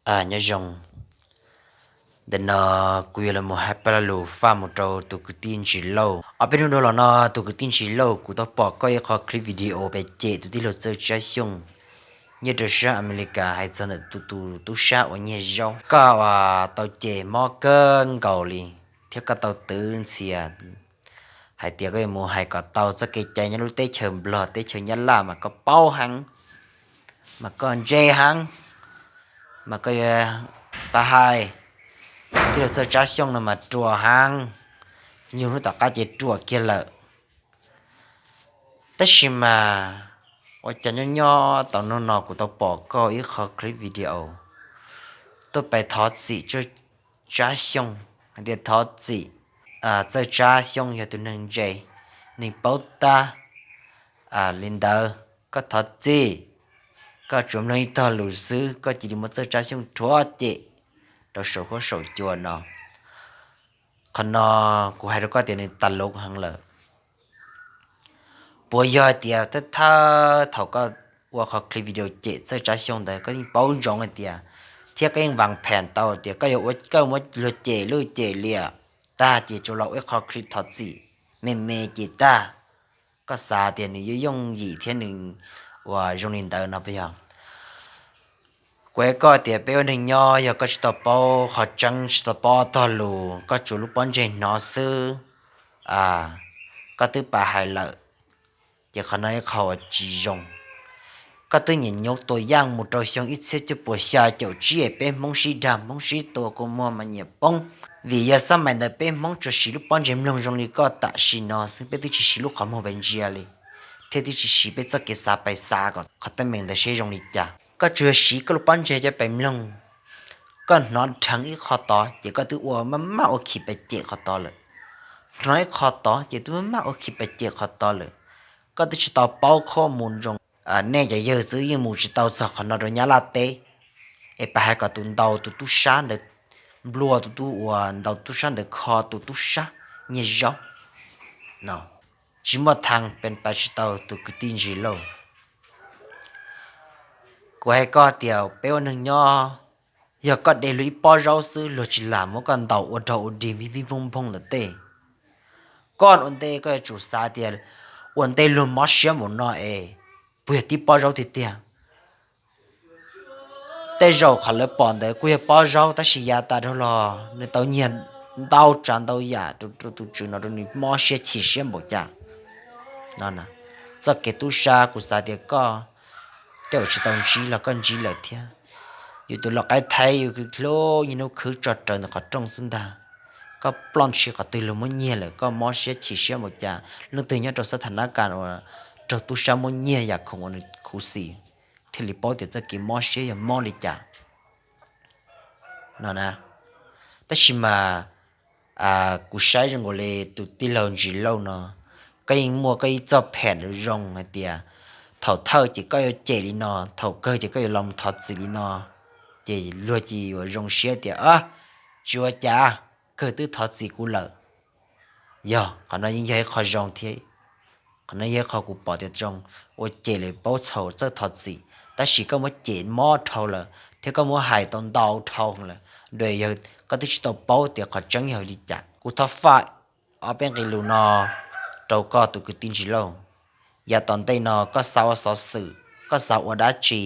Nyob zoo, ntawm no kuv yuav los hais paj lug faj mus rau tus kwv tij Ntsis Lauj. Ob peb hnub dhau los no tus kwv tij Ntsis Lauj, kuv tau pom koj ib qho clip video pem cem tus tij laug Txawj Tsab Xyooj nyob rau sab Amelikas hais txog ntawm tus tub sab uas nyiag zaub. Koj tau cem mob kawg nkaus li, thiab koj tau twv ntxias hais tias koj yuav mus hais kom tau txoj kev cai nyob lub teb chaws Nplog teb chaws Nyab Laj mas koj paub heev, mas koj ntse heev, mas koj yuav pab hais tij laug Txawj Tsab Xyooj no mas ruam heev, nyuag hnub tom qab ces ruam kiag lawm. Tab sis mas ua cas nyob nyob tau hnub no kuv tau pom koj ib qho clip video tuaj pem thov txim Txawj Tsab Xyooj hais tias thov txim Txawj Tsab Xyooj yog tus neeg ntse, neeg paub tab li ntawd. Koj thov txim, koj tsuas mloog ib tog lus xwb koj cia li muab Txawj Tsab Xyooj rhuav cem rau saum huab saum cua no. Qhov no kuv hais rau koj tias nws tas lus heev lawm. Puas yog hais tias thawj thawj thaum koj ua qhov clip video cem Txawj Tsab Xyooj ntawd koj yeej paub ntsoov hais tias, thiab koj yeej vas phem tau tias koj yuav muab luag cem lwj cem liam tag ces tsuas los ua ib qho clip thov txim me me ces tag? Koj xav tias nws yuav yooj yim thiab nws ua zoo li ntawd no puas yog? Kuv hais koj tias peb ua neeg nyob yog koj tsis tau paub qhov tseeb tsis tau paub ob tog lus koj tsuas lub pob ntseg hnov xwb, koj twb pab hais lawm, ces qhov no ib qho uas tsis zoo. Koj twb nyiam nyuj tua yaj mus rau xyoo ib txhiab cuaj puas xya caum tsib es peb Hmoob sib dag Hmoob sib tua kua muag mas nyiam poob, vim yog xab mais ntawd peb Hmoob tsuas siv lub pob ntseg mloog zoo li koj tam sim no xwb, peb twb tsis siv lub qhov muag pes ntsia li, thiab twb tsis siv peb txoj kev xav pes xav kom qhov teeb meem ntawd seb zoo li cas. Koj tsuas yog siv koj lub pob ntseg coj pes mloog. Koj hnov dheev ib qho tod ces koj twb ua maj maj ua khi pes cem qhov tod lawm. Hnov ib qho tod ces twb maj maj ua khi pes cem qhov tod lawm. Koj twb tsis tau paub qhov mus zoo. Nej cov yawg xwb yeej mus tsis tau txog qhov no rau Nyab Laj teb, es pab hais kom tus ntaus tus tub sab ntawd, nplua tus tub uas ntaus tub sab ntawd kho tus tub sab nyiag zaub no. Tsis muaj thee pes pab tsis tau tus kwv tij Ntsis Lauj. Kuv hais koj tias peb ua neeg nyob, yog koj de luag ib pob zaub xwb luag tsis lam muab koj ntaus ua rog ua dig npij npij nphooj nphooj ntawm tej. Koj ua ntej koj yuav tsum xav tias ua ntej luag mob siab npaum no es puas yog tib pob zaub tiag tiag? Tej zaum qhov lawv pom ntawd kuj yog pob zaub tab sis yav tas dhau los nws tau nyiag ntau tsav ntau yam rau tus tswv no rau nws mob siab chim siab npaum cas no. Txoj kev tub sab kuv xav tias koj tej zaum tsis tau ntsib los koj ntsib lawm thiab. Yus tus lau qaib thaib yus hlub nyiaj hnub khwb tso raws ntawm qhov rooj xwb ntag. Koj ploj ntshis qhov twg luag muab nyiag lawm koj mob siab chim siab npaum cas, leej twg nyob rau xab tha nab kas uas raug tub sab muab nyiag yam khoom uas nws khuv xim thiaj li paub tias txoj kev mob siab yog mob li cas no na. Tab sis mas kuv saib zoo nkaus li tus tij laug Ntsis Lauj no, koj yeej muaj koj ib txoj phem zoo hais tias thaum thawj ces koj yuav cem li no, thaum kawg ces koj yuav los mus thov txim li no, ces luag cia li yuav zoo siab tias tsis ua cas, kawg twb thov txim kuv lawm. Yog qhov no yeej yog ib qho zoo thiab. Qhov no yog ib qho kuv pom tias zoo, ua cem lawm paub txhaum txawj thov txim, tab sis koj muab cem mob dhau lawm thiab koj muab hais tau ntau dhau lawm, dua yog koj twb tsis tau paub tias qhov tseeb yog li cas. Kuv thov faj ob peb nqe lus no rau koj tus kwv tij Ntsis Lauj. Yav tom ntej no koj xav ua xov xwm, koj xav ua dab tsi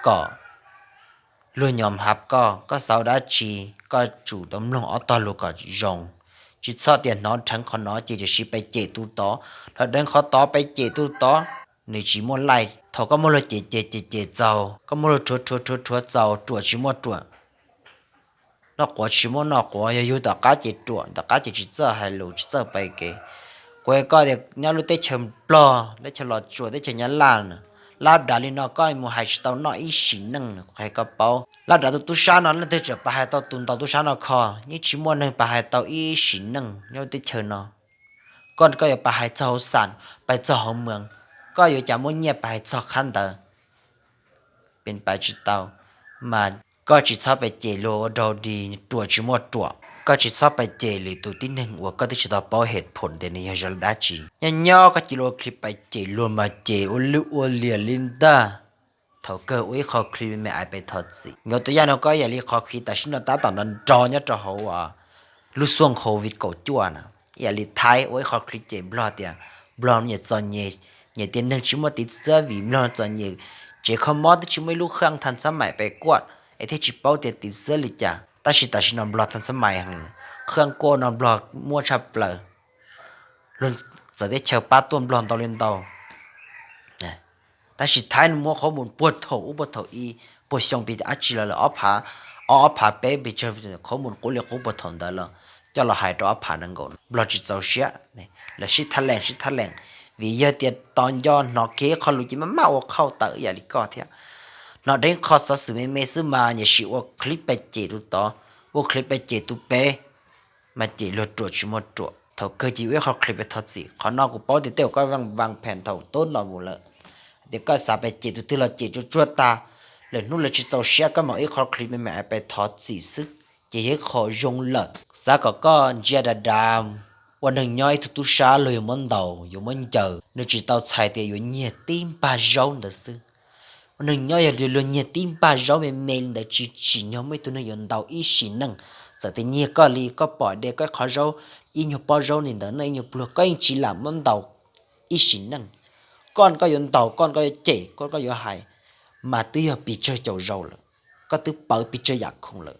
kom luag nyom hav koj, koj xav ua dab tsi koj tsum tau mloog ob tog lus kom zoo. Tsis txhob tias hnov dheev qhov no ces tam sim pes cem tus tod, hnov dheev qhov tod pes cem tus tod. Nws tsis muaj laij, thaum koj muab luag cem cem cem cem txaus, koj muab luag rhuav rhuav rhuav rhuav txaus, ruam tsis muaj ruam, noj quav tsis muaj noj quav, yog yug tom qab ces ruam, tom qab ces tsis txawj hais lus tsis txawj pais kev. Kuv hais koj tias nyob lub teb chaws Nplog, teb chaws Los Tsuas, teb chaws Nyab Laj na, lab dav li no koj mus hais tsis tau noj ib sim neej. Kuv hais koj paub, lab dav tus tub sab no leej twg tseem pab hais tau tus ntaus tub sab no kho, yeej tsis muaj neeg pab hais tau ib sim neej nyob lub teb chaws no. Koj, koj yuav pab hais txog hauv xam, pais txog hauv mees, koj yuav cas muaj nyiaj pab hais txog qhab ntawd? Pes pab tsis tau, mas koj tsis txhob pais cem luag ua rog dig, ruam tsis muaj ruam. Koj tsis txhob pais cem lwm tus tib neeg uas koj twb tsis tau paub het phoom tias nws yog zoo li dab tsi. Nyob nyob koj cia li ua clip pais cem luag mas cem ua lwj ua liam li ntag. Thaum kawg ua ib qho clip me me ais pes thov txim. Nkawd tus yaj no koj yam li qhov clip tam sim no tab tom nrov nrov nyob rau hauv lub xyoo covid kaum cuaj na, yam li Thaib ua ib qho clip cem Nplog tias Nplog nyiam txom nyem, nyiam tias neeg tsis muaj tiv xwb vim Nplog txom nyem, tsev kho mob twb tsis muaj ib lub khaj thaj xab mais pes kuaj es thiaj tsis paub tias tiv xwb li cas. Tab sis tam sim no Nplog thaj xab mais heev, khaj kuaj no Nplog muaj tshaj plaws, luag txawv teb chaws pab tuaj Nplog ntau li ntau. Tab sis Thaib nws muab qhob mus puag thaum ub puag thaum ib puag xyoo pes dab tsi los lawm ob phav, ob ob phav peb pes tsawg qhob mus qub li qub puag thaum ntawd los coj los hais rau ob phav nees nkaum Nplog tsis txaus siab, lawv sib thab lees sib thab lees, vim yog tias tos nco hnov kev qho lus ces maj maj ua qhauj tawm yam li koj thiab. Hnov dheev qho xov xwm me me xwb mas nyiam sim ua clip pes cem tus tod, ua clip pes cem tus pem, mas cem luag ruam tsis muaj ruam. Thaum kawg ces ua ib qho clip pes thov txim. Qhov no kuv paub tias tej zaum koj va phem thaum tub los mus lawm, tias koj xav pes cem tus twg los cem tsuag tsuag tag, lwm hnub lawv tsis txaus siab koj mam ua ib qho clip me me ais pes thov txim xwb ces yog ib qho zoo lawm. Xav kom koj ntsia dav dav, ua neeg nyob ib tug tub sab luag yuav muab ntaus yuav muab ncaws, nws tsis tau txhais tias yuav nyiag tib npag zaub ntawd xwb. Ua neeg nyob yog luag nyiag tib npag zaub me me li ntawd tsis tsim nyog muaj ib tug neeg yuav ntaus ib sim neej. Txawm tias nyiag koj li koj pom de koj qhov zaub, ib nyuag pob zaub li ntawd noj ib nyuag pluag koj yeej tsis lam muab ntaus ib sim neej. Koj koj yuav ntaus, koj koj yuav cem, koj koj yuav hais, mas twb yog pes tsawg caum zaus lawm, koj twb pawv pes tsawg yam khoom lawm.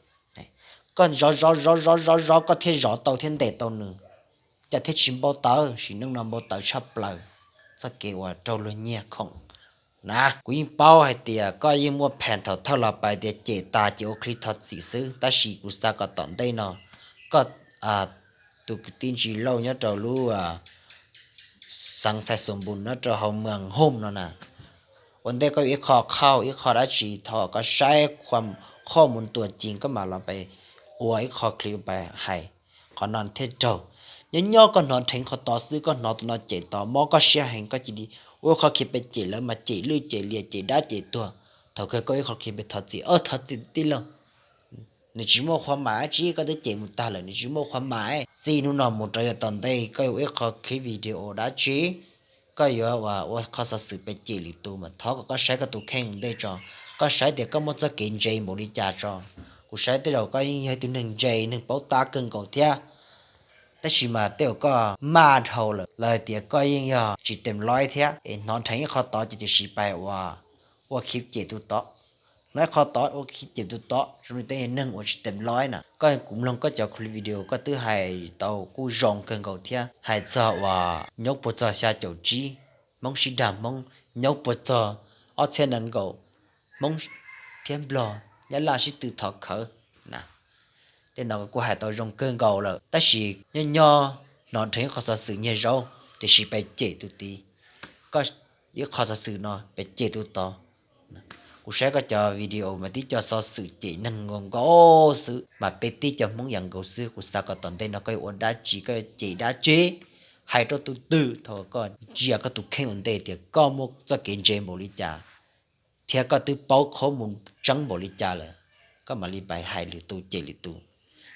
Koj zov zov zov zov zov zov koj thiaj zov tau thiab ntes tau nws, cas thiaj tsis npau taws. Sim neej no npau taws tshaj plaws txoj kev uas raug luag nyiag khoom na. Kuv yeej paub hais tias koj yeej muaj phem thaum thawj los pais tias cem tas ces ua clip thov txim xwb, tab sis kuv xav kom tom ntej no koj, tus kwv tij Ntsis Lauj nyob rau lub xeev Xais Xus Npus nyob rau hauv Moos Hooj no na, ua ntej koj yuav ib qho qhauj ib qho dab tsi thov koj saib qhov mus tuam cees koj mam los pais ua ib qho clip pais hais. Qhov no thiaj raug. Nyob nyob koj hnov dheev qhov tod xwb, koj hnov tus no cem tod mob koj siab heev koj cia li ua ib qho clip pais cem lawv mas cem lwj cem liam cem dab cem tuag. Thaum kawg koj ua ib qho clip pais thov txim, thov txim tij laug, nws tsis muaj qhua mam dab tsi, koj twb cem mus tag lawm nws tsis muaj qhua mam. Txij hnub no mus rau yav tom ntej koj yuav ua ib qho clip video dab tsi, koj yuav ua qhov xov xwm pais cem lwm tus mas thov kom koj saib koj tus kheej ua ntej tso, koj saib tias koj muaj txoj kev ntse npaum li cas tso. Kuv saib tej zaum koj yeej yog ib tug neeg ntse neeg paub tab kawg nkaus thiab, tab sis mas tej zaum koj maj dhau lawm los hais tias koj yeej yog tsis tem loib thiab es hnov dheev ib qho tod ces tiam sis pais ua, ua clip cem tus tod, hnov ib qho tod ua clip cem tus tod, zoo li tej neeg uas tsis tem loib na. Koj kuv mloog koj cov clip video koj twb hais tau kuj zoo kawg nkaus thiab, hais txog uas nyob puag txog xya caum tsib, Hmoob sib dag Hmoob, nyob puag txog ob txhiab nees nkaum, Hmoob thiab Nplog, Nyab Laj sib tw thov khawv na. Tej no kuj hais tau zoo kawg nkaus lawm tab sis nyob nyob hnov dheev ib qho xov xwm nyiag zaub tiam sis pais cem tus tid, koj ib qho xov xwm no pais cem tus tod. Kuv saib koj cov video mas tib co xov xwm cem neeg nkaus nkaus xwb mas peb tib co Hmoob yam nkaus xwb. Kuv xav kom tom ntej no koj yuav ua dab tsi koj yuav cem dab tsi, hais rau tus twg thaum koj ntsia koj tus kheej ua ntej tias koj muaj txoj kev ntse npaum li cas thiab koj twb paub qhob mus tseeb npaum li cas lawm, koj mam li pais hais lwm tus cem lwm tus.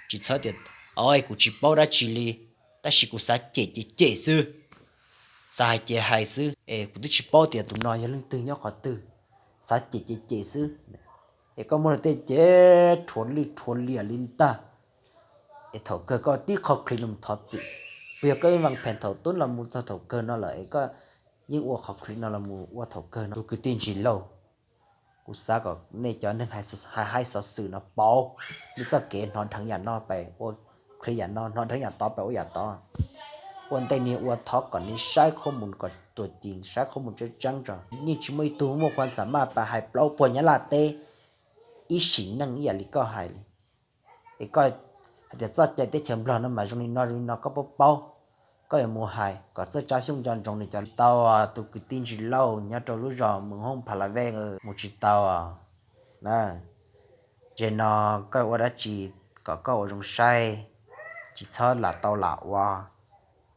Tsis txhob tias, o, kuv tsis paub dab tsi li, tab sis kuv xav cem ces cem xwb, xav hais ces hais xwb es kuv twb tsis paub tias tus no yog leej twg nyob qhov twg, xav cem ces cem xwb. Es koj muaj luag tej ces rhuav lwj rhuav liam li ntag. Es thaum kawg koj tib qho clip no mus thov txim, puas yog koj yeej va phem thaum tub los mus txog thaum kawg no lawm es koj yeej ua qhov clip no los mus ua thaum kawg no? Tus kwv tij Ntsis Lauj, kuv xav kom nej cov neeg hais xov xwm no pauv nej txoj kev hnov dheev yam no pais ua clip yam no, hnov dheev yam tod pais ua yam tod. Ua ntej nej ua thov kom nej saib qhob mus kom tuag cees, saib qhob mus tseeb tseeb tso. Yeej tsis muaj ib tug muaj qhua xa maj pais hais plaub puag Nyab Laj teb ib sim neej ib yam li koj hais li. Es koj hais tias txoj cai teb chaws Nplog no mas zoo li no zoo li no koj paub paub, koj yuav mus hais kom txawj Tsab Xyooj nco ntsoov nws cov tau. Tus kwv tij Ntsis Lauj nyob rau lub zos Moos Hooj Pha La Vej mus tsis tau na. Ces no koj ua dab tsi kom koj ua zoo saib, tsis txhob lam tau lam ua.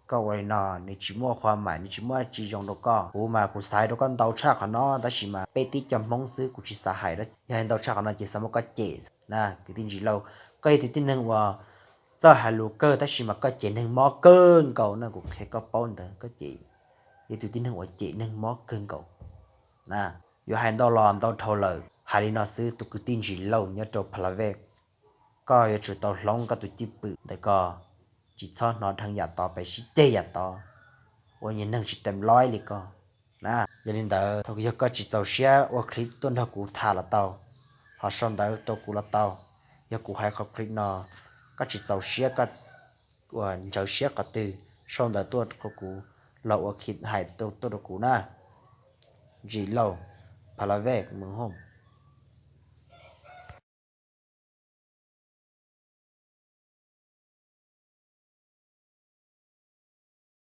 Koj ua li no nws tsis muaj qhua maim, nws tsis muaj dab tsi zoo rau koj. Kuv mas kuv xav hais rau koj ntau tshaj qhov no tab sis mas peb tib co Hmoob xwb kuv tsis xav hais, yog hais ntau tshaj qhov no ces xav muab koj cem na. Kwv tij Ntsis Lauj, koj yog tus tib neeg uas txawj hais lus kawg tab sis mas koj cem neeg mob kawg nkaus na, kuv qhia koj paub ntawd, koj cem, yog tus tib neeg uas cem neeg mob kawg nkaus na. Yuav hais ntau los ntau dhau lawm, hais li no xwb tus kwv tij Ntsis Lauj nyob rau Pha La Vej, koj yuav tsum tau hloov koj tus cwj pwm ntawm koj, tsis txhob hnov dheev yam tod pem sib ceg yam tod, ua niag neeg tsis teem loib li koj na. Yog li ntawd thaum yog koj tsis txaus siab ua clip tuaj nrog kuv tham los tau, ho sau ntawv rau kuv los tau. Yog kuv hais qhov clip no koj tsis txaus siab, koj ua ntsawv siab qhov twg, sau ntawv tuaj rau kuv los ua clip hais tuaj rau kuv na. Ntsis Lauj, Pha La Vej, Moos Hooj.